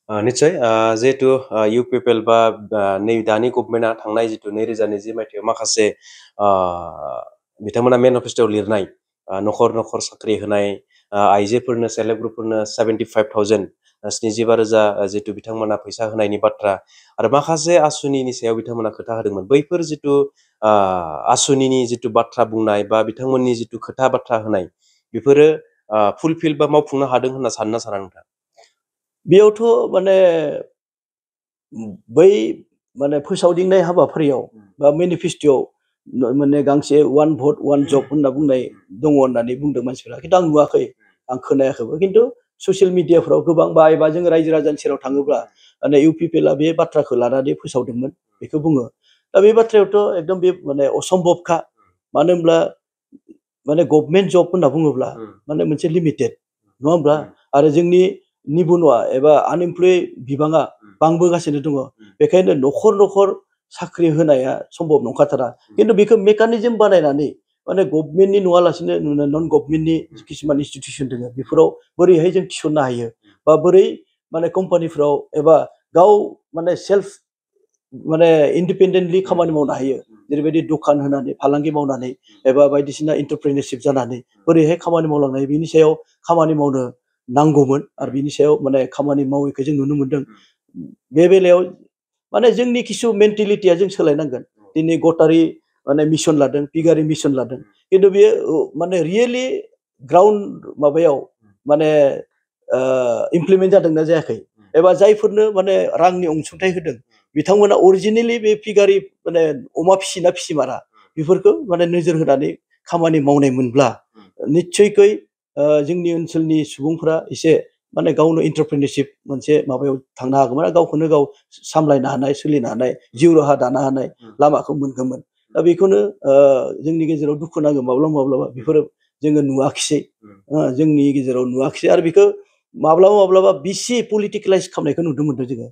निस्सय जिहेतु इउपिपिएल बा नै दानि गभर्नमेन्टआ थांनाय जिथु 2020 मायथाइयाव माखासे ओ, बिथांमोना मेनिफेस्ट'आव लिरनाय न'खर न'खर साख्रि होनाय आइजोफोरनो सेल्फ हेल्प ग्रुपफोरनो 75,000 75,000 जिथु बिथांमोना फैसा होनायनि बाथ्रा आरो माखासे आसुनिनि सायाव बिथांमोना खोथा होदोंमोन बैफोर जिथु आसुनिनि जिथु बाथ्रा बुंनाय बा बिथांमोननि जिथु खोथा बाथ्रा होनाय बेफोरो फुलफिल बा मावफुंनो हादों होनना सानना साना नोंथां? बेयावथ' माने बै माने फोसावदिंनाय हाबाफारियाव बा मेनिफेस्ट'आव माने गांसे वान भट वान जब होनना बुंनाय दङ होननानै बुंदों मानसिफोरा खिन्थु आं नुवाखै आं खोनायाखैबो खिन्थु ससियेल मिडियाफ्राव गोबां बा एबा जों रायजो राजानि सेराव थाङोब्ला माने इउपिपिएलआ बे बाथ्राखौ लानानै फोसावदोंमोन बेखौ बुङो दा बे बाथ्रायावथ' एकदम बे माने असम्भबखा मानो होनब्ला माने गभर्नमेन्ट जब होनना बुङोब्ला माने मोनसे लिमिटेड नङा होमब्ला आरो जोंनि निबनुवा एबा आनएमप्लय बिबाङा बांबोगासिनो दङ बेखायनो न'खर न'खर साख्रि होनाया सम्भब नंखाथारा खिन्थु बेखौ मेकानिजम बानायनानै माने गभर्नमेन्टनि नङालासिनो नन गभर्नमेन्टनि किसुमान इनस्टिटिउसन दङ बेफोराव बोरैहाय जों थिसननो हायो बा बोरै माने कम्पानिफ्राव एबा गाव माने सेल्फ माने इन्डिपेन्डेन्टलि खामानि मावनो हायो जेरैबायदि दखान होनानै फालांगि मावनानै एबा बायदिसिना एन्टारप्रेनियरशिप जानानै बोरैहाय खामानि मावलांनो हायो बिनि सायाव खामानि मावनो नांगौमोन आरो बिनि सायाव माने खामानि मावैखौ जों नुनो मोनदों बे बेलायाव माने जोंनि किसु मेन्टेलिटिया जों सोलायनांगोन दिनै गटारि माने मिशन लादों पिगारि मिशन लादों खिन्थु बेयो माने रियेलि ग्राउन्ड माबायाव माने इमप्लिमेन्ट जादोंना जायाखै एबा जायफोरनो माने रांनि अनसुंथाइ होदों बिथांमोना अरिजिनेलि बे पिगारि माने अमा फिसिना फिसिमारा बेफोरखौ माने नोजोर होनानै खामानि मावनाय मोनब्ला निस्सयकै जोंनि ओनसोलनि सुबुंफोरा एसे माने गावनो एन्टारप्रेनियरशिप मोनसे माबायाव थांनो हागौमोन गावखौनो गाव सामलायनो हानाय सोलिनो हानाय जिउ राहा दानो हानाय लामाखौ मोनगौमोन दा बेखौनो जोंनि गेजेराव दुखु नाङो माब्लाबा माब्लाबा बेफोरो जोङो नुवाखिसै जोंनि गेजेराव नुवाखिसै आरो बेखौ माब्लाबा माब्लाबा बिसि पलिटिकेलाइज खालामनायखौ नुनो मोनदों जोङो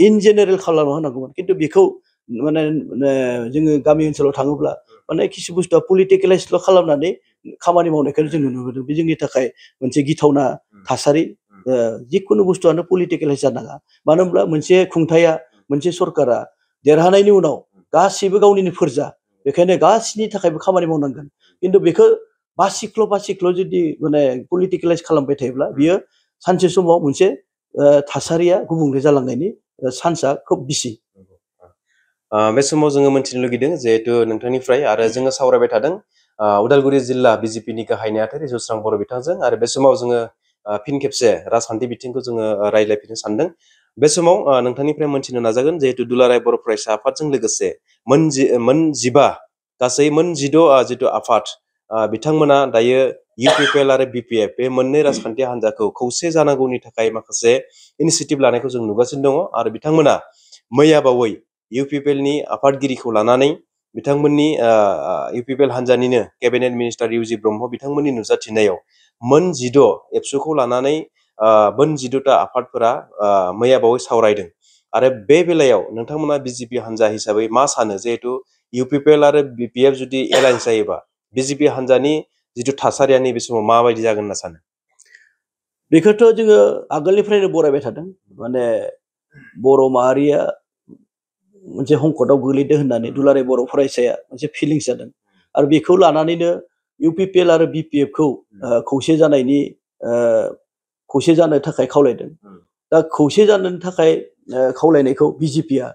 इन जेनेरेल खालामना होनांगौमोन खिन्थु बेखौ माने जोङो गामि ओनसोलाव थाङोब्ला माने किसु बुस्थुआ पलिटिकेलाइजल' खालामनानै खामानि मावनायखौ जों नुनो मोनदों बे जोंनि थाखाय मोनसे गिथावना थासारि जिखुनु बुस्थुआनो पलिटिकेलाइज जानाङा मानो होनब्ला मोनसे खुंथाया मोनसे सरकारा देरहानायनि उनाव गासिबो गावनिनो फोरजा बेखायनो गासिनि थाखायबो खामानि मावनांगोन खिन्थु बेखौ बासिख्ल' जुदि माने पलिटिकेलाइज खालामबाय थायोब्ला बियो सानसे समाव मोनसे थासारिया गुबुंले जालांनायनि चान्सआ खोब बिसि बे समाव जोङो मोनथिनो लुगैदों जिहेतु नोंथांनिफ्राय आरो जोङो सावरायबाय थादों उदालगुरि जिल्ला बिजेपिनि गाहाय नेहाथारि जौस्रां बर' बिथांजों आरो बे समाव जोङो फिन खेबसे राजखान्थि बिथिंखौ जोङो रायज्लायफिननो सानदों बे समाव नोंथांनिफ्राय मोनथिनो नाजागोन जिहेतु दुलाराय बर' फरायसा आफादजों लोगोसे गासै मोन 16 जिथु आफाद बिथांमोना दायो इउपिपिएल आरो बिपिएफ बे मोननै राजखान्थि हान्जाखौ खौसे जानांगौनि थाखाय माखासे इनिसियेटिभ लानायखौ जों नुगासिनो दङ आरो बिथांमोना मैया बावै इउपिपिएलनि आफादगिरिखौ लानानै बिथांमोननि इउपिपिएल हान्जानिनो केबिनेट मिनिस्टार इउजि ब्रह्म बिथांमोननि नुजाथिनायाव मोन 16 एबसुखौ लानानै मोन 16ता आफादफोरा मैया बावै सावरायदों आरो बे बेलायाव नोंथांमोना बिजेपि हान्जा हिसाबै मा सानो जिहेतु इउपिपिएल आरो बिपिएफ जुदि एलायन्स जायोबा बिजेपि हान्जानि जिथु थासारिया नैबे समाव माबायदि जागोन होनना सानो बेखौथ' जोङो आगोलनिफ्रायनो बरायबाय थादों माने बर' माहारिया मोनसे हंकटआव गोलैदों होननानै दुलाराय बर' फरायसाया मोनसे फिलिंस जादों आरो बेखौ लानानैनो इउपिपिएल आरो बिपिएफखौ खौसे जानो थाखाय खावलायदों दा खौसे जानो थाखाय खावलायनायखौ बिजेपिया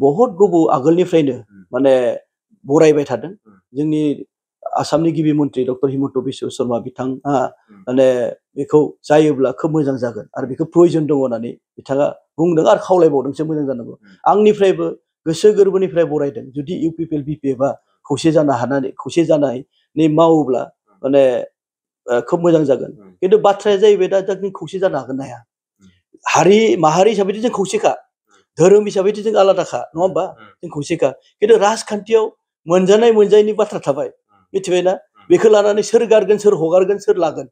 बहुत गोबाव आगोलनिफ्रायनो माने बरायबाय थादों जोंनि आसामनि गिबि मन्त्रि डक्टर हिमन्त बिश्व शर्मा बिथाङा माने बेखौ जायोब्ला खोब मोजां जागोन आरो बेखौ प्रयजन दङ होननानै बिथाङा बुंदों आरो खावलायबावदोंसो मोजां जानांगौ आंनिफ्रायबो गोसो गोरबोनिफ्राय बरायदों जुदि इउपिपिएल बिपिएफआ खौसे जानानै मावोब्ला माने खोब मोजां जागोन खिन्थु बाथ्राया जाहैबाय दा जों खौसे जानो हागोन ना हाया हारि माहारि हिसाबैथ' जों खौसेखा धोरोम हिसाबैथ' जों आलादाखा नङा होमबा जों खौसेखा खिन्थु राजखान्थियाव मोनजानाय मोनजायैनि बाथ्रा थाबाय मिथिबायना बेखौ लानानै सोर गारगोन सोर हगारगोन सोर लागोन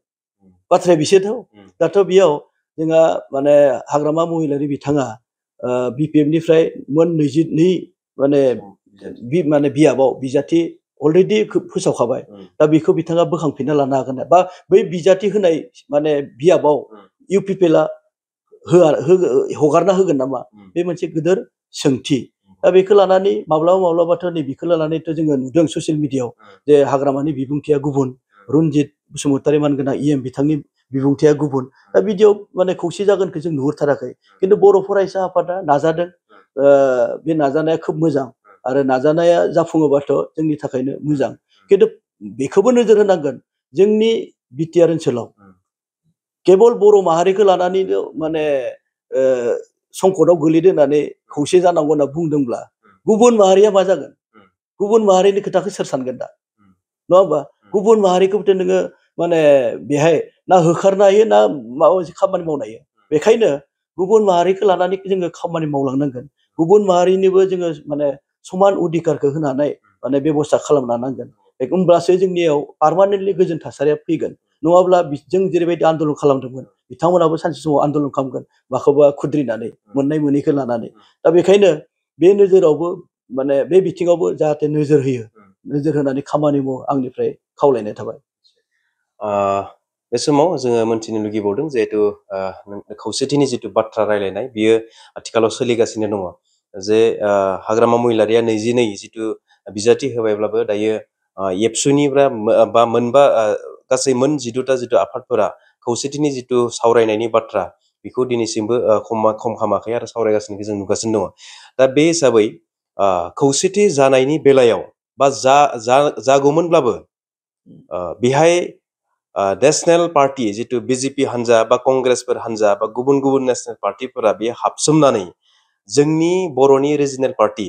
बाथ्राया बिसोरथ' दाथ' बेयाव जोंहा माने हाग्रामा महिलारि बिथाङा बिपिएफनिफ्राय मोन 22 माने बियाबाव बिजाथि अलरेडि फोसावखाबाय दा बेखौ बिथाङा बोखांफिनना लानो हागोन बा बै बिजाथि होनाय माने बियाबाव इउपिपिएलआ हगारना होगोन नामा बे मोनसे गिदिर सोंथि दा बेखौ लानानै माब्लाबाथ' नैबेखौ लानानैथ' जोङो नुदों ससियेल मिडियायाव जे हाग्रामानि बिबुंथिया गुबुन रन्जित बसुमतारी मानगोनां EM बिथांनि बिबुंथिया गुबुन दा बिदियाव माने खौसे जागोनखौ जों नुहुरथाराखै खिन्थु बर' फरायसा आफादा नाजादों बे नाजानाया खोब मोजां आरो नाजानाया जाफुङोबाथ' जोंनि थाखायनो मोजां खिन्थु बेखौबो नोजोर होनांगोन जोंनि बिटिआर ओनसोलाव केबल बर' माहारिखौ लानानैनो माने संकटआव गोलैदो होननानै खौसे जानांगौ होनना बुंदोंब्ला गुबुन माहारिया मा जागोन गुबुन माहारिनि खोथाखौ सोर सानगोन दा नङा होमबा गुबुन माहारिखौथ' नोङो माने बेहाय ना होखारनो हायो ना माबा मोनसे खामानि मावनो हायो बेखायनो गुबुन माहारिखौ लानानै जोङो खामानि मावलांनांगोन गुबुन माहारिनोबो जोङो माने समान अधिकारखौ होनानै माने बेबस्था खालामना नांगोन होमब्लासो जोंनियाव पार्मानेन्टलि गोजोन थासारिया फैगोन नङाब्ला जों जेरैबायदि आन्दलन खालामदोंमोन बिथांमोनाबो सानसे समाव आन्दलन खालामगोन माखौबा खुद्रिनानै मोननाय मोनैखौ लानानै दा बेखायनो बे नोजोरावबो माने बे बिथिङावबो जाहाथे नोजोर होयो नोजोर होनानै खामानि मावो आंनिफ्राय खावलायनाय थाबाय बे समाव जोङो मोनथिनो लुगैबावदों जिहेतु खौसेथिनि जिथु बाथ्रा रायलायनाय बियो आथिखालाव सोलिगासिनो दङ जे हाग्रामा महिलारिया 22 जिथु बिजाथि होबायब्लाबो दायो एबसुनिफ्राय बा मोनबा गासै मोन 12टा जिथु आफादफोरा खौसेथिनि जिथु सावरायनायनि बाथ्रा बेखौ दिनैसिमबो खम खालामाखै आरो सावरायगासिनो जों नुगासिनो दङ दा बे हिसाबै खौसेथि जानायनि बेलायाव बा जागौमोनब्लाबो बेहाय नेशनेल पार्टी जितु बिजेपि हान्जा बा कंग्रेसफोर हान्जा बा गुबुन गुबुन नेशनेल पार्टीफोरा बे हाबसोमनानै जोंनि बर'नि रिजनेल पार्टी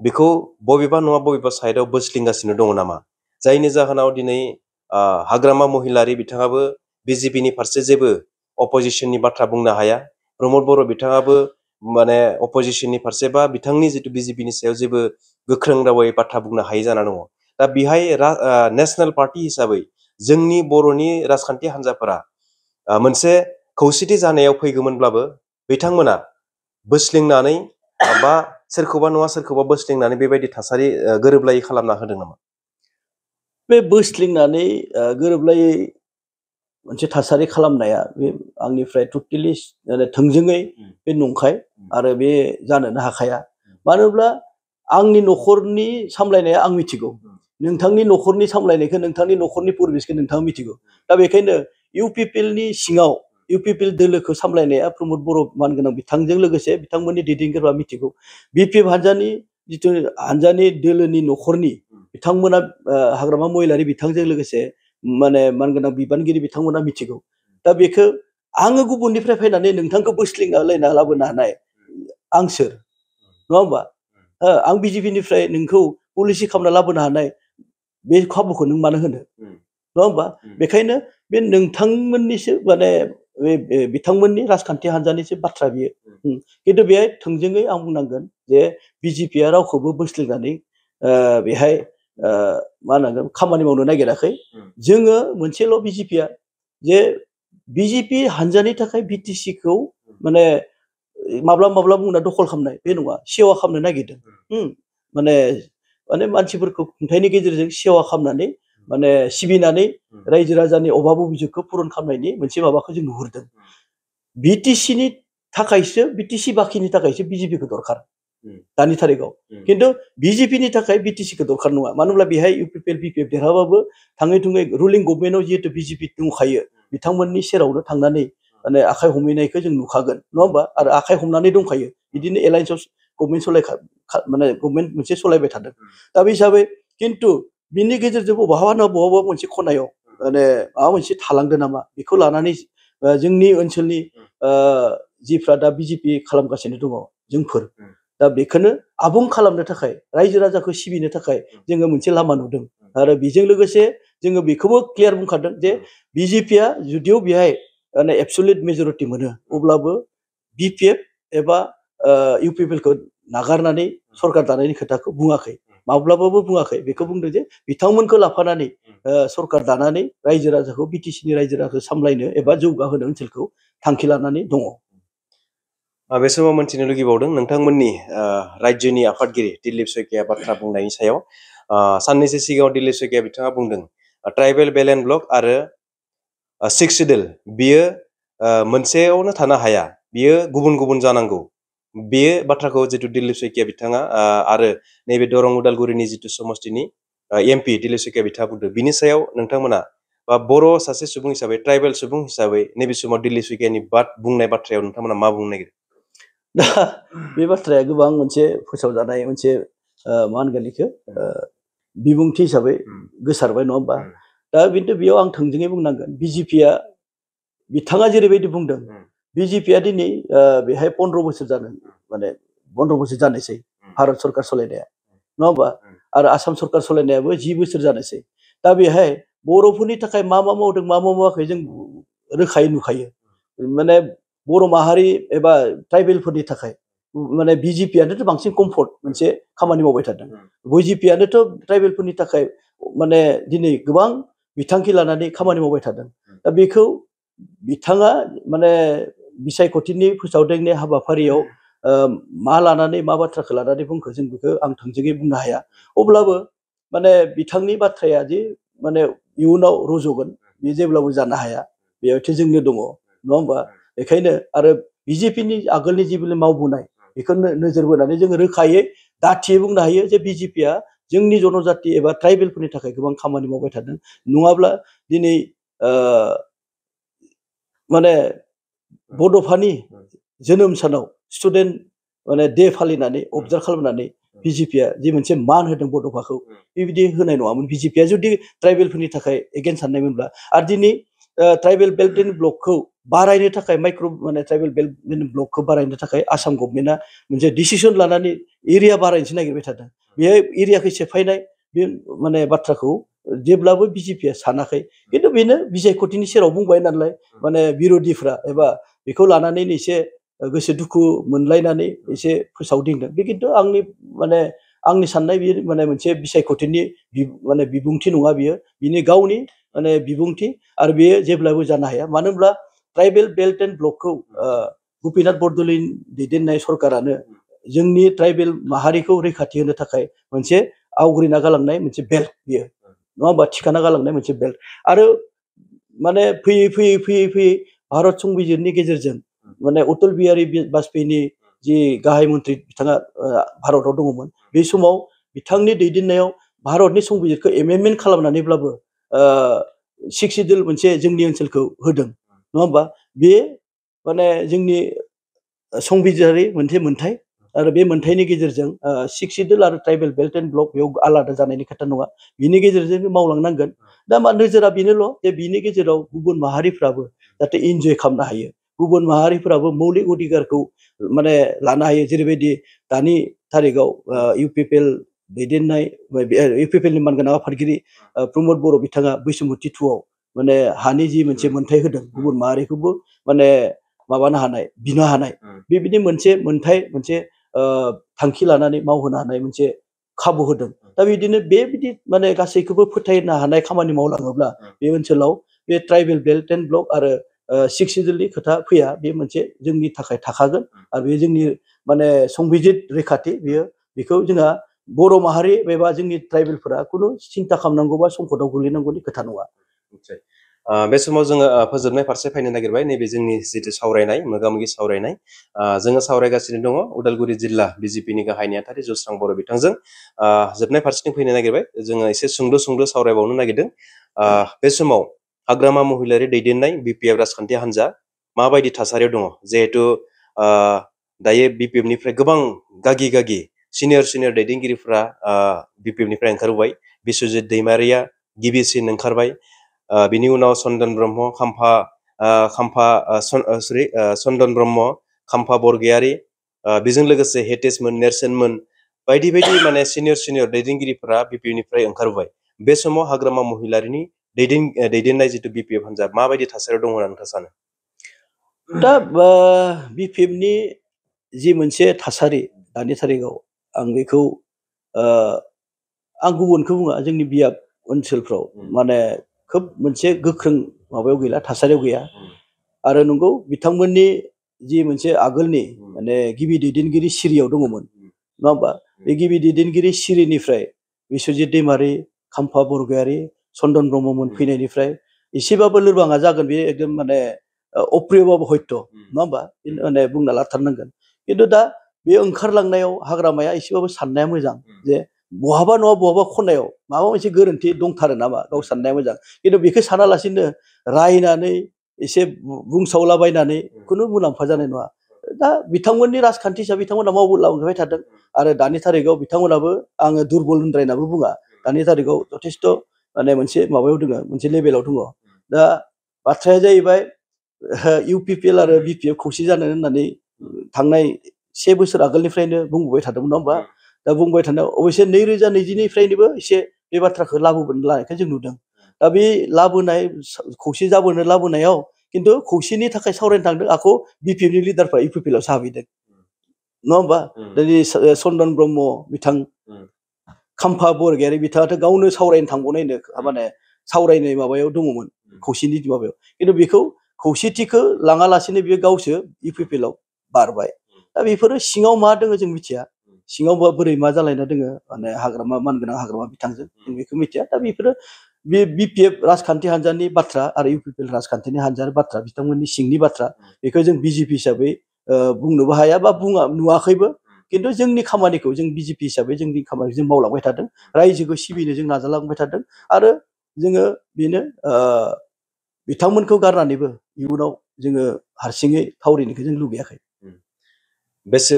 बेखौ बबेबा नङा बबेबा साइडआव बोस्लिंगासिनो दङ नामा जायनि जाहोनाव दिनै हाग्रामा महिलारि बिथाङाबो बिजेपिनि फारसे जेबो अपोजिशननि बाथ्रा बुंनो हाया प्रमद बर' बिथाङाबो माने अपोजिशननि फारसे बा बिथांनि जितु बिजेपिनि सायाव जेबो गोख्रों रावै बाथ्रा बुंनो हायै जाना दङ दा बेहाय नेशनेल पार्टी हिसाबै जोंनि बर'नि राजखान्थि हान्जाफोरा मोनसे खौसेथि जानायाव फैगौमोनब्लाबो बिथांमोना बोस्लिंनानै बा सोरखौबा नङा सोरखौबा बोस्लिंनानै बेबायदि थासारि गोरोबलायै खालामना होदों नामा बे बोस्लिंनानै गोरोबलायै मोनसे थासारि खालामनाया बे आंनिफ्राय टटेलि थोंजोङै बे नंखाय आरो बे जानोनो हाखाया मानो होनब्ला आंनि न'खरनि सामलायनाया आं मिथिगौ नोंथांनि न'खरनि सामलायनायखौ नोंथांनि न'खरनि परिबेसखौ नोंथाङा मिथिगौ दा बेखायनो इउपिपिएलनि सिङाव इउपिपिएल दोलोखौ सामलायनाया प्रमद बर' मानगोनां बिथांजों लोगोसे बिथांमोननि दैदेनगिरिफ्रा मिथिगौ बिपिएफ हान्जानि जिथु हान्जानि दोलोनि न'खरनि बिथांमोना हाग्रामा महिलारि बिथांजों लोगोसे माने मानगोनां बिबानगिरि बिथांमोना मिथिगौ दा बेखौ आङो गुबुननिफ्राय फैनानै नोंथांखौ बोस्लिंना लायना लाबोनो हानाय आं सोर नङा होमबा आं बिजेपिनिफ्राय नोंखौ पलिसि खालामना लाबोनो हानाय बे खाबुखौ नों मानो होनो नङा होमबा बेखायनो बे नोंथांमोननिसो माने बिथांमोननि राजखान्थि हान्जानिसो बाथ्रा बियो खिन्थु बेहाय थोंजोङै आं बुंनांगोन जे बिजेपिया रावखौबो बोस्लिंनानै बेहाय मा होनांगोन खामानि मावनो नागिराखै जोङो मोनसेल' बिजेपिया जे बिजेपि हान्जानि थाखाय बिटिसिखौ माने माब्लाबा बुंना दखल खालामनाय बे नङा सेवा खालामनो नागिरदों माने मानसिफोरखौ खुंथायनि गेजेरजों सेवा खालामनानै माने सिबिनानै रायजो राजानि अभाब अभियोगखौ पुरन खालामनायनि मोनसे माबाखौ जों नुहुरदों बिटिसिनि थाखायसो बिटिसि बाखिनि थाखायसो बिजेपिखौ दरखार दानि थारिखआव खिन्थु बिजेपिनि थाखाय बिटिसिखौ दरखार नङा मानो होनब्ला बेहाय इउपिपिएल बिपिएफ देरहाबाबो थाङै थुङै रुलिं गभर्नमेन्टआव जिहेतु बिजेपि दंखायो बिथांमोननि सेरावनो थांनानै माने आखाइ हमहैनायखौ जों नुखागोन नङा होमबा आरो आखाइ हमनानै दंखायो बिदिनो एलायन्सआव गभर्नमेन्ट माने गभर्नमेन्ट मोनसे सालायबाय थादों दा बे हिसाबै खिन्थु बिनि गेजेरजों बहाबा मोनसे खनायाव माने माबा मोनसे थालांदो नामा बेखौ लानानै जोंनि ओनसोलनि जिफ्रा दा बिजेपि खालामगासिनो दङ जोंफोर दा बेखौनो आबुं खालामनो थाखाय रायजो राजाखौ सिबिनो थाखाय जोङो मोनसे लामा नुदों आरो बेजों लोगोसे जोङो बेखौबो क्लियार बुंखादों जे बिजेपिया जुदिও बेहाय माने एबसुलेट मेजरिटि मोनो अब्लाबो बिपिएफ एबा इउपिपिएलखौ नागारनानै सरकार दानायनि खोथाखौ बुङाखै माब्लाबाबो बुङाखै बेखौ बुंदों जे बिथांमोनखौ लाफानानै सरकार दानानै रायजो राजाखौ बिटिसिनि रायजो राजाखौ सामलायनो एबा जौगाहोनो ओनसोलखौ थांखि लानानै दङ बे समाव मोनथिनो लुगैबावदों नोंथांमोननि रायजोनि आफादगिरि दिलीप शइकिया बाथ्रा बुंनायनि सायाव साननैसो सिगाङाव दिलीप शइकिया बिथाङा बुंदों ट्राइबेल बेलेन्स ब्लक आरो 6 सिडुल बियो मोनसेयावनो थानो हाया बियो गुबुन गुबुन जानांगौ बे बाथ्राखौ जितु दिलीप शइकिया बिथाङा आरो नैबे दरं उदालगुरिनि जितु समष्टिनि एमपि दिलीप शइकिया बिथाङा बुंदों बिनि सायाव नोंथांमोना बा बर' सासे सुबुं हिसाबै ट्राइबेल सुबुं हिसाबै नैबे समाव दिलीप शइकियानि बुंनाय बाथ्रायाव नोंथांमोना मा बुंनो नागिरो? दा बे बाथ्राया गोबां मोनसे फोसावजानाय मोनसे मा होनगोन बेखौ बिबुंथि हिसाबै गोसारबाय नङा होमबा? दा खिन्थु बेयाव आं थोंजोङै बुंनांगोन बिजेपिया बिथाङा जेरैबायदि बुंदों बिजेपिया दिनै बेहाय 15 बोसोर जानो माने 15 बोसोर जानोसै भारत सरकार सालायनाया नङा होमबा? आरो आसाम सरकार सालायनायाबो 10 बोसोर जानोसै। दा बेहाय बर'फोरनि थाखाय मा मा मावदों मा मा मावाखै जों रोखायै नुखायो। माने बर' माहारि एबा ट्राइबेलफोरनि थाखाय माने बिजेपियानोथ' बांसिन कम्फर्ट मोनसे खामानि मावबाय थादों। बिजेपियानोथ' ट्राइबेलफोरनि थाखाय माने दिनै गोबां बिथांखि लानानै खामानि मावबाय थादों। दा बेखौ बिथाङा माने बिसायख'थिनि फोसावदिंनाय हाबाफारियाव मा लानानै मा बाथ्राखौ लानानै बुंखो जों बेखौ आं थोंजोङै बुंनो हाया। अब्लाबो माने बिथांनि बाथ्राया दि माने इयुनाव रज'गोन बे जेब्लाबो जानो हाया बेयावथ' जोंनो दङ नङा होमबा? बेखायनो आरो बिजेपिनि आगोलनि जिबिलि मावबोनाय बेखौ नोजोर बोनानै जोङो रोखायै दाथियै बुंनो हायो जे बिजेपिया जोंनि जनजाति एबा ट्राइबेलफोरनि थाखाय गोबां खामानि मावबाय थादों। नङाब्ला दिनै माने बड'फानि जोनोम सानाव स्टुडेन्ट माने डे फालिनानै अबजार्भ खालामनानै बिजेपिया जि मोनसे मान होदों बड'फाखौ बेबायदि होनाय नङामोन। बिजेपिया जुदि ट्राइबेलफोरनि थाखाय एगेन्स्ट साननायमोनब्ला आरो दिनै ट्राइबेल बेल्ट एन्ड ब्लकखौ बारायनो थाखाय माइक्र' माने ट्राइबेल बेल्ट एन्ड ब्लकखौ बारायनो थाखाय आसाम गभर्नमेन्टआ मोनसे डिसिसन लानानै एरिया बारायनोसो नागिरबाय थादों। बेहाय एरियाखौ सेफायनाय बे माने बाथ्राखौ जेब्लाबो बिजेपिया सानाखै। खिन्थु बेनो बिसायख'थिनि सेराव बुंबाय नालाय माने बिर'धिफ्रा एबा बेखौ लानानै एसे गोसो दुखु मोनलायनानै एसे फोसावदिंदों। बे खिन्थु आंनि माने आंनि साननाय बे माने मोनसे बिसायख'थिनि माने बिबुंथि नङा बियो बिनि गावनि माने बिबुंथि आरो बेयो जेब्लाबो जानो हाया। मानो होनब्ला ट्राइबेल बेल्ट एन्ड ब्लकखौ गपिनाथ बरदलैनि दैदेननाय सरकारानो जोंनि ट्राइबेल माहारिखौ रैखाथि होनो थाखाय मोनसे आवग्रिना गालांनाय मोनसे बेल्ट बियो नङा होमबा? थिखाना गालांनाय मोनसे बेल्ट आरो माने फैयै फैयै फैयै फैयै भारत संबिजिरनि गेजेरजों माने अटल बिहारि बाजपेयीनि जि गाहाय मन्थ्रि बिथाङा भारताव दङमोन बे समाव बिथांनि दैदेननायाव भारतनि संबिजिरखौ एमेन्डमेन्ट खालामनानैब्लाबो 6 सिडिउल मोनसे जोंनि ओनसोलखौ होदों नङा होमबा? बे माने जोंनि संबिजिरारि मोनसे मोन्थाय आरो बे मोन्थायनि गेजेरजों 6 सिडिउल आरो ट्राइबेल बेल्ट एन्ड ब्लक बेयाव आलादा जानायनि खोथा नङा। बिनि गेजेरजों मावलांनांगोन। दा मा नोजोरा बेनोल' जे बिनि गेजेराव गुबुन माहारिफ्राबो जाहाथे इन्जय खालामनो हायो। गुबुन माहारिफ्राबो मौलिक अधिकारखौ माने लानो हायो। जेरैबायदि दानि थारिखआव इउपिपिएल दैदेननाय इउपिपिएलनि मानगोनां आफादगिरि प्रमद बर' बिथाङा बैसुमुथि 2आव माने हानि जि मोनसे मोन्थाय होदों गुबुन माहारिखौबो माने माबानो हानाय बिनो हानाय बेबायदि मोनसे मोन्थाय मोनसे थांखि लानानै मावहोनो हानाय मोनसे खाबु होदों। दा बिदिनो बेबायदि माने गासैखौबो फोथायनो हानाय खामानि मावलाङोब्ला बे ओनसोलाव बे ट्राइबेल बेल्ट एन्ड ब्लक आरो 6 सिडिउलनि खोथा फैया। बे मोनसे जोंनि थाखाय थाखागोन आरो बे जोंनि माने संबिजित रैखाथि बेखौ जोंहा बर' माहारि एबा जोंनि ट्राइबेलफोरा खुनु सिन्था खालामनांगौ बा संकटआव गोलैनांगौनि खोथा नङा। बे समाव जोङो फोजोबनाय फारसे फैनो नागिरबाय। नैबे जोंनि जितु सावरायनाय मोगा-मोगि सावरायनाय जोङो सावरायगासिनो दङ उदालगुरि जिल्ला बिजेपिनि गाहाय नेहाथारि जौस्रां बर' बिथांजों जोबनाय फारसेथिं फैनो नागिरबाय। जोङो एसे सुंद' सावरायबावनो नागिरदों। बे समाव हाग्रामा महिलारि दैदेननाय बिपिएफ राजखान्थि हान्जा माबायदि थासारियाव दङ? जिहेथु दायो बिपिएफनिफ्राय गोबां गागि सिनियर दैदेनगिरिफ्रा बिपिएफनिफ्राय ओंखारबोबाय। बिस्वजित दैमारिया गिबिसिन ओंखारबाय। बिनि उनाव चन्दन ब्रह्म चन्दन ब्रह्म खाम्फा बरगयारी बेजों लोगोसे हेतेशमोन नेरसोनमोन बायदि माने सिनियर दैदेनगिरिफोरा बिपिएफनिफ्राय ओंखारबोबाय। बे समाव हाग्रामा महिलारिनि दैदेननाय जितु बिपिएफ हान्जा माबायदि थासारियाव दङ होनना नोंथाङा सानो? दा बिपिएफनि जि मोनसे थासारि दानि थारिखआव आं बेखौ आं गुबुनखौ बुङा जोंनि बियाब ओनसोलफ्राव माने खोब मोनसे गोख्रों माबायाव गैला थासारियाव गैया। आरो नंगौ बिथांमोननि जि मोनसे आगोलनि माने गिबि दैदेनगिरि सिरियाव दङमोन नङा होमबा? बे गिबि दैदेनगिरि सिरिनिफ्राय बिस्वजित दैमारि खाम्फा बरगयारी चन्दन ब्रह्ममोन फैनायनिफ्राय एसेबाबो लोरबाङा जागोन। बे एकदम माने अप्रियबाबो हयथ' नङा होमबा माने बुंना लाथारनांगोन खिन्थु दा बे ओंखारलांनायाव हाग्रामाया एसेबाबो साननाया मोजां जे बहाबा नङा बहाबा खनायाव माबा मोनसे गोरोन्थि दंथारो नामा गाव साननाया मोजां खिन्थु बेखौ सानालासिनो रायनानै एसे बुंसावलाबायनानै खुनु मुलाम्फा जानाय नङा दा बिथांमोननि राजखान्थि हिसाबै बिथांमोना मावलांबाय थादों आरो दानि थारिखआव बिथांमोनाबो आङो दुरबल होनद्रायनाबो बुङा दानि थारिखआव जथेस्थ' माने मोनसे माबायाव दङ मोनसे लेभेलाव दङ दा बाथ्राया जाहैबाय UPPL आरो BPF खौसे जानो होननानै थांनाय 1 बोसोर आगोलनिफ्रायनो बुंबोबाय थादोंमोन नङा होमबा दा बुंबाय थानायाव अबयसे 2020निफ्रायनोबो एसे बे बाथ्राखौ लाबोनो लानायखौ जों नुदों दा बे लाबोनाय खौसे जाबोनो लाबोनायाव खिन्थु खौसेनि थाखाय सावरायनो थांदों आखौ BPFनि लिडारफ्रा UPPL आव साहाबैदों नङा होमबा दिनै चन्दन ब्रह्म बिथां खाम्फा बरगयारि बिथाङाथ' गावनो सावरायनो थांबावनायनो माने सावरायनाय माबायाव दङमोन खौसेनि माबायाव खिन्थु बेखौ खौसेथिखौ लाङालासिनो बेयो गावसो UPPL आव बारबाय दा बेफोरो सिङाव मा दङ जों मिथिया सिङाव बोरै मा जालायना दङ माने हाग्रामा मानगोनां हाग्रामा बिथांजों जों बेखौ मिथिया दा बेफोरो बे BPF राजखान्थि हान्जानि बाथ्रा आरो UPPL राजखान्थिनि हान्जानि बाथ्रा बिथांमोननि सिंनि बाथ्रा बेखौ जों BJP हिसाबै बुंनोबो हाया बा नुवाखैबो खिन्थु जोंनि खामानिखौ जों BJP हिसाबै जोंनि खामानिखौ जों मावलांबाय थादों रायजोखौ सिबिनो जों नाजालांबाय थादों आरो जोङो बेनो बिथांमोनखौ गारनानैबो इयुनाव जोङो हारसिङै थावरिनोखौ जों लुबैयाखै बेसे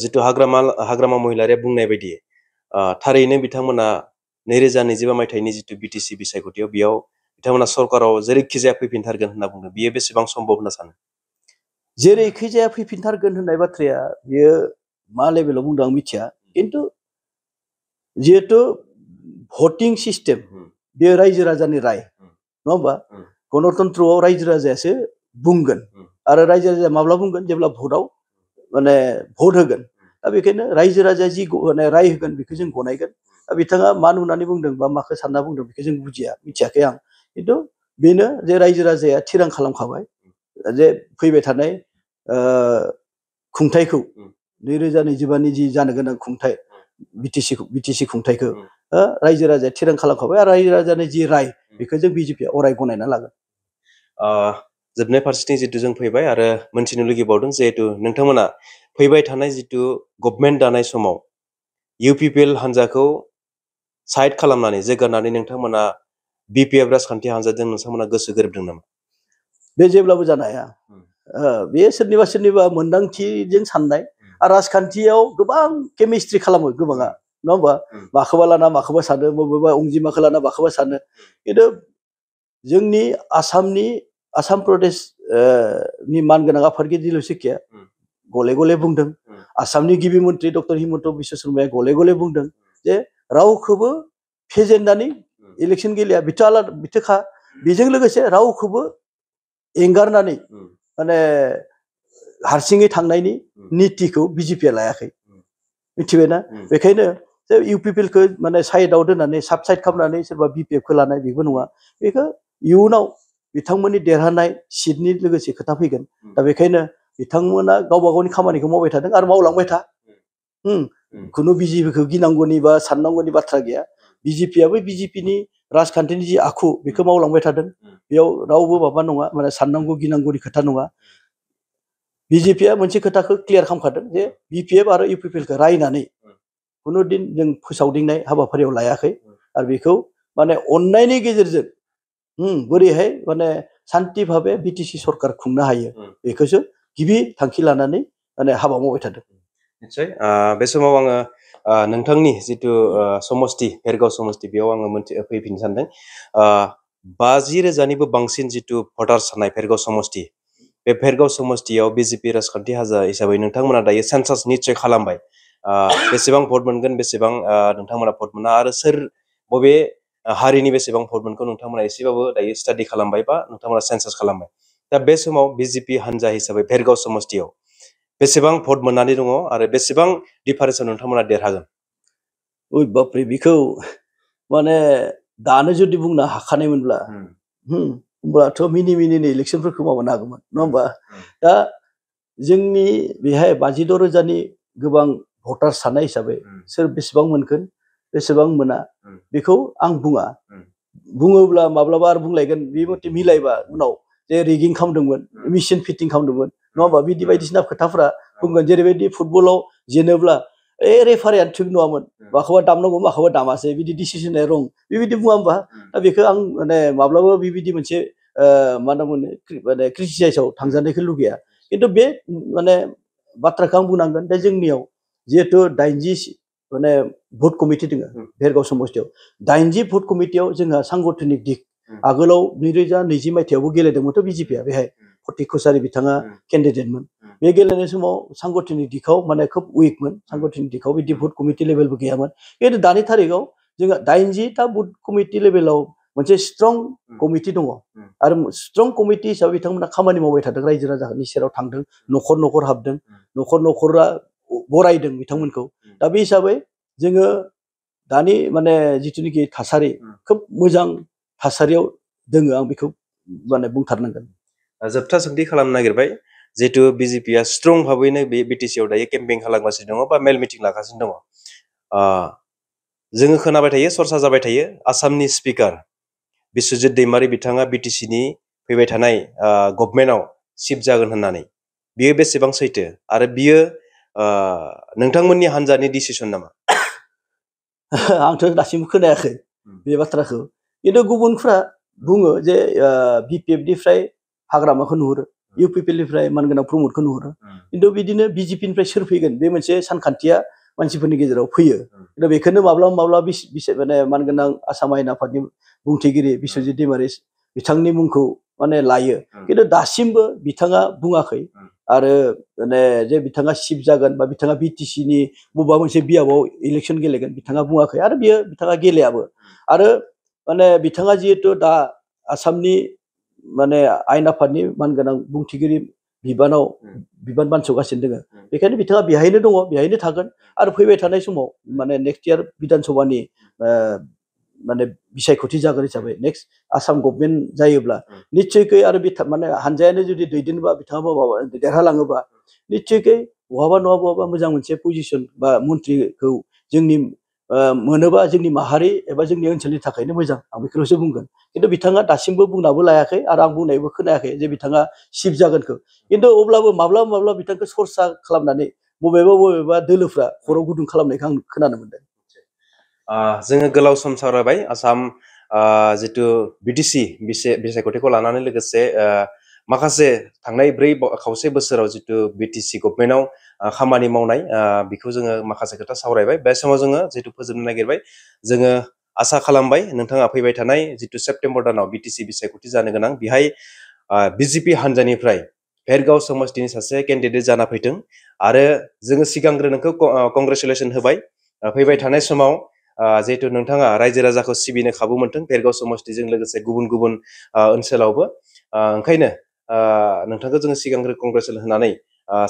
जितु हाग्रामा महिलारिया बुंनाय बायदि थारैनो बिथांमोना 2025 मायथाइनि जितु BTC बिसायख'थियाव बेयाव बिथांमोना सरकाराव जेरैखिजाया फैफिनथारगोन होनना बुंदों बियो बेसेबां सम्भब होनना सानो जेरैखिजाया फैफिनथारगोन होननाय बाथ्राया बियो मा लेभेलाव बुंदों आं मिथिया खिन्थु जिहेतु भटिं सिस्टेम बेयो रायजो राजानि राय नङा होमबा गणतन्त्रआव रायजो राजायासो बुंगोन आरो रायजो राजाया माब्ला बुंगोन जेब्ला भटआव माने भट होगोन दा बेखायनो रायजो राजाया जि माने राय होगोन बेखौ जों गनायगोन दा बिथाङा मा नुनानै बुंदों बा माखौ सानना बुंदों बेखौ जों मिथियाखै आं खिन्थु बेनो जे रायजो राजाया थिरां खालामखाबाय जे फैबाय थानाय खुंथायखौ 2025नि जि जानो गोनां खुंथाय BTC खुंथायखौ रायजो राजाया थिरां खालामखाबाय आरो रायजो राजानि जि राय बेखौ जों BJP अराय गनायना लागोन जोबनाय फारसेथिं जितु जों फैबाय आरो मोनथिनो लुगैबावदों जिहेतु नोंथांमोना फैबाय थानाय जितु गभर्नमेन्ट दानाय समाव UPPL हान्जाखौ साइड खालामनानै जौगानानै नोंथांमोना BPF राजखान्थि हान्जाजों नोंथांमोना गोसो गोरोबदों नामा बे जेब्लाबो जानो हाया बे सोरनिबा मोन्दांथिजों साननाय आरो राजखान्थियाव गोबां केमिस्ट्रि खालामो गोबाङा नङा होमबा माखौबा लाना माखौबा सानो बबेबा अनजिमाखौ लाना माखौबा सानो खिन्थु जोंनि आसाम प्रदेश नि मानगोनां आफादगिरि दिलीप शइकिया गले गले बुंदों आसामनि गिबि मन्थ्रि डक्टर हिमन्त बिश्व शर्माया गले गले बुंदों जे रावखौबो फेजेननानै इलेक्सन गेलेया बिथोखा बेजों लोगोसे रावखौबो एंगारनानै माने हारसिङै थांनायनि नीतिखौ BJPआ लायाखै मिथिबायना बेखायनो जे UPPLखौ माने साइडआव दोननानै साइड खालामनानै सोरबा BPFखौ लानाय बेबो नङा बेखौ इयुनाव बिथांमोननि देरहानाय सिटनि लोगोसे खोथा फैगोन दा बेखायनो बिथांमोना गावबा गावनि खामानिखौ मावबाय थादों आरो मावलांबाय था खुनु BJPखौ गिनांगौनि बा साननांगौनि बाथ्रा गैया BJPआबो BJPनि राजखान्थिनि जि आखु बेखौ मावलांबाय थादों बेयाव रावबो माबा नङा माने साननांगौ गिनांगौनि खोथा नङा BJPआ मोनसे खोथाखौ क्लियार खालामखादों जे BPF आरो UPPLखौ रायनानै खुनु दिन जों फोसावदिंनाय हाबाफारियाव लायाखै आरो बेखौ माने अननायनि गेजेरजों बोरैहाय माने शान्ति भाबे BTC सरकार खुंनो हायो बेखौसो गिबि थांखि लानानै माने हाबा मावबाय थादों निश्चय बे समाव आङो नोंथांनि जितु समष्टि भेरगाव समष्टि बेयाव आङो फैफिननो सानदों 50,000निबो बांसिन जितु भटार्स थानाय भेरगाव समष्टि बे भेरगाव समष्टियाव BJP राजखान्थि हान्जा हिसाबै नोंथांमोना दायो सेन्सास निश्चय खालामबाय बेसेबां भट मोनगोन बेसेबां नोंथांमोना भट मोना आरो सोर बबे हारिनि बेसेबां भट मोनखौ नोंथांमोना एसेबाबो दायो स्टाडि खालामबाय बा नोंथांमोना सेन्सास खालामबाय दा बे समाव BJP हान्जा हिसाबै भेरगाव समष्टियाव बेसेबां भट मोननानै दङ आरो बेसेबां डिफारेन्सआव नोंथांमोना देरहागोन ओइ बापरे बेखौ माने दानो जुदि बुंनो हाखानायमोनब्ला होमब्लाथ' मिनि इलेक्सनफोरखौ माबानो हागौमोन नङा होमबा दा जोंनि बेहाय 52,000नि गोबां भटार्स थानाय हिसाबै सोर बेसेबां मोनगोन बेसेबां मोना बेखौ आं बुङोब्ला माब्लाबा आरो बुंलायगोन बे मथे मिलायबा उनाव जे रिगिं खालामदोंमोन मेसिन फिटिं खालामदोंमोन नङा होमबा बिदि बायदिसिना खोथाफोरा बुंगोन जेरैबायदि फुटबलाव जेनोब्ला रेफारियानो थिग नङामोन माखौबा दामनांगौ माखौबा दामासै बिदि डिसिसना रं बेबायदि बुङा होमबा दा बेखौ आं माने माब्लाबा बेबायदि मोनसे मा होनना बुङो माने क्रिटिसाइसआव थांजानायखौ लुगैया खिन्थु बे माने बाथ्राखौ आं बुंनांगोन दा जोंनियाव जिहेतु 80 माने भट कमिटि दङ भेरगाव समस्तियाव 80 भट कमिटियाव जोंहा सांगठनिक दिग आगोलाव 2020 मायथाइयावबो गेलेदोंमोनथ' बिजेपिया बेहाय फटिक कछारी बिथाङा केन्डिडेटमोन बे गेलेनाय समाव सांगठनिक दिगाव माने खोब उइकमोन सांगठनिक दिगाव बिदि भट कमिटि लेभेलबो गैयामोन खिन्थु दानि थारिखआव जोंहा 80टा भट कमिटि लेभेलाव मोनसे स्ट्रं कमिटि दङ आरो स्ट्रं कमिटि हिसाबै बिथांमोना खामानि मावबाय थादों रायजो राजानि सेराव थांदों न'खर न'खर हाबदों न'खर न'खरा बरायदों बिथांमोनखौ दा बे हिसाबै जोङो दानि माने जिथुनिखि थासारि खोब मोजां थासारियाव दोङो आं बेखौ माने बुंथारनांगोन जोबथा सोंथि खालामनो नागिरबाय जिहेतु बिजेपिया स्ट्रं भाबैनो बे बिटिसिआव दायो केम्पेइन खालामगासिनो दङ बा मेल मिटिं लागासिनो दङ जोङो खोनाबाय थायो सरसा जाबाय थायो आसामनि स्पिकार बिस्वजित दैमारी बिथाङा बिटिसिनि फैबाय थानाय गभर्नमेन्टआव सिफ जागोन होननानै बियो बेसेबां सैथो आरो बियो नोंथांमोननि हान्जानि डिसिसन नामा आंथ' दासिमबो खोनायाखै बे बाथ्राखौ खिन्थु गुबुनफ्रा बुङो जे बिपिएफ निफ्राय हाग्रामाखौ नुहुरो इउपिपिएल निफ्राय मानगोनां प्रमदखौ नुहुरो खिन्थु बिदिनो बिजेपिनिफ्राय सोर फैगोन बे मोनसे सानखान्थिया मानसिफोरनि गेजेराव फैयो खिन्थु बेखौनो माब्लाबा माब्लाबा माने मानगोनां आसाम आयेन आफादनि बुंथिगिरि बिस्वजित दैमारी बिथांनि मुंखौ माने लायो खिन्थु दासिमबो बिथाङा बुङाखै आरो माने जे बिथाङा सिफ जागोन बा बिथाङा बिटिसिनि बबेबा मोनसे बियाबाव इलेक्सन गेलेगोन बिथाङा बुङाखै आरो बिथाङा गेलेयाबो आरो माने बिथाङा जिहेतु दा आसामनि माने आयेन आफादनि मानगोनां बुंथिगिरि बिबान बानस'गासिनो दङ बेखायनो बिथाङा बेहायनो दङ बेहायनो थागोन आरो फैबाय थानाय समाव माने नेक्स्ट इयार बिधान सभानि माने बिसायख'थि जागोन हिसाबै नेक्स्ट आसाम गभर्नमेन्ट जायोब्ला निश्चयकै आरो माने हानजायानो जुदि दैदेनबा बिथाङाबो देरहालाङोबा निश्चयकै बहाबा नङा बहाबा मोजां मोनसे पजिसन बा मन्थ्रिखौ जोंनि मोनोबा जोंनि माहारि एबा जोंनि ओनसोलनि थाखायनो मोजां आं बेखौल'सो बुंगोन खिन्थु बिथाङा दासिमबो बुंनाबो लायाखै आरो आं बुंनायबो खोनायाखै जे बिथाङा सिफ जागोनखौ खिन्थु अब्लाबो माब्लाबा माब्लाबा बिथांखौ सरसा खालामनानै बबेबा दोलोफ्रा खर' गुदुं खालामनायखौ आं खोनानो मोनदों जोङो गोलाव सम सावरायबाय आसाम जितु बिटिसि बिसायख'थिखौ लानानै लोगोसे माखासे थांनाय 4.5 बोसोराव जितु बिटिसि गभर्नमेन्टआव खामानि मावनाय बेखौ जोङो माखासे खोथा सावरायबाय बे समाव जोङो जितु फोजोबनो नागिरबाय जोङो आसा खालामबाय नोंथाङा फैबाय थानाय जितु सेप्तेम्बर दानाव बिटिसि बिसायख'थि जानो गोनां बेहाय बिजेपि हान्जानिफ्राय भेरगाव समस्तिनि सासे केन्डिडेट जाना फैथों आरो जोङो सिगांग्रो नोंखौ कंग्रेचुलेसन होबाय फैबाय थानाय समाव जिहेतु नोंथाङा रायजो राजाखौ सिबिनो खाबु मोनथों भेरगाव समस्तिजों लोगोसे गुबुन गुबुन ओनसोलावबो ओंखायनो नोंथांखौ जोङो सिगांग्रो कंग्रेचुलेसन होनानै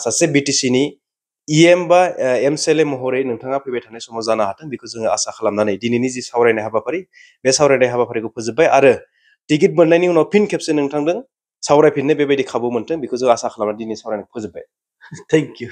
सासे बिटिसिनि इएम बा एमसिएलए महरै नोंथाङा फैबाय थानाय समाव जानो हाथों बेखौ जोङो आसा खालामनानै दिनैनि जि सावरायनाय हाबाफारि बे सावरायनाय हाबाफारिखौ फोजोबबाय आरो टिकेट मोननायनि उनाव फिन खेबसे नोंथांजों सावरायफिननो बेबायदि खाबु मोनथों बेखौ जों आसा खालामनानै दिनै सावरायनायखौ फोजोबबाय थेंक इउ